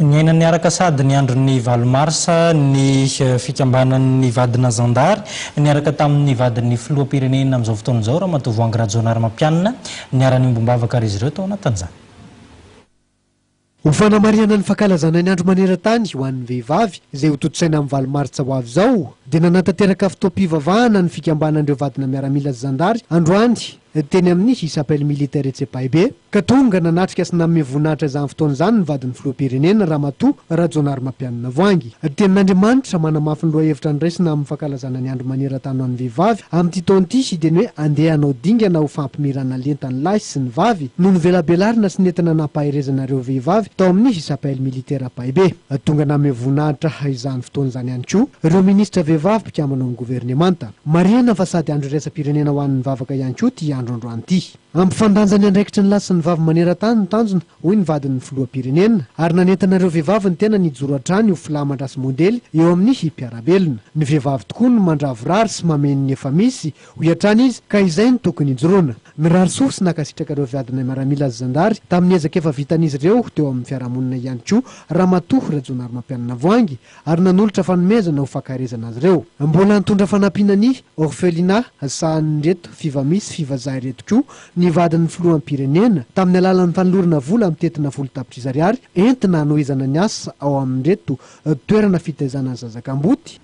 Niaina niaraka sady ny andron'ny 8 marsa ny fikambanan'ny vadina zandary niaraka tamin'ny vadin'ny filoham-pirenena amin'izao fotoana izao, Ramatoa Voahangy Rajaonarimampianina. Niara-niombom-bavaka ary izy ireo tao anatin'izany. Ho fanamarihana ny fankalazana ny andro maneran-tany ho an'ny vehivavy, izay hotontosaina amin'ny 8 martsa ho avy izao, dia nanatanteraka fotoam-pivavahana ny fikambanan'ireo vadina miaramila sy zandary androany teny amin'ny Chapelle Militaire etsy Ampahibe, ka tonga nanatrika sy nanome voninahitra izany fotoana izany ny vadin'ny filoham-pirenena, Ramatoa Rajaonarimampianina Voahangy. Tenin'Andriamanitra manamafy ny lohahevitra noraisina amin'ny fankalazana ny andro maneran-tany ho an'ny vehivavy amin'ity taona ity dia ny hoe andeha hanao dingana ho fampimirana lenta ny lahy sy ny vavy no novelabelarina sy nentina nampaherezana ireo vehivavy tao amin'ny Chapelle Militaire Ampahibe. Tonga nanome voninahitra izany fotoana izany ihany koa ireo minisitra vehivavy mpikambana ao amin'ny governemanta. Marihina fa sady andro iraisam-pirenena ho an'ny vavaka ihany koa ity andro androany ity. Hampifandanja ny andraikitry ny lahy sy ny vavy maneran-tany ny tanjona, hoy ny vadin'ny filoham-pirenena, ary nanentana ireo vehivavy ny tenany hijoro hatrany ho filamatra sy modely eo amin'ny mpiara-belona. Ny vehivavy tokoa no mandravorary sy mameno ny efa misy, hoy hatrany izy, ka izay no tokony hijoroana. Mirary soa sy nankasitraka ireo viadinay miaramila sy zandary tamin'ny ezaka efa vitan'izy ireo teo amin'ny fiarahamonina ihany koa Ramatoa Rajaonarimampianina Voahangy, ary nanolotra fanomezana ho fankaherezana azy ireo. Mbola nitondra fanampiana ny orphelinat sahanin'ireto Fivami sy Fivazaha ireto koa ny vadin'ny filoham-pirenena, tamin'ny alalan'ny fanolorana vola mitentina 10 tapitrisa ariary entina hanohizana ny asa ao amin'ireto toerana fitaizana zaza kamboty.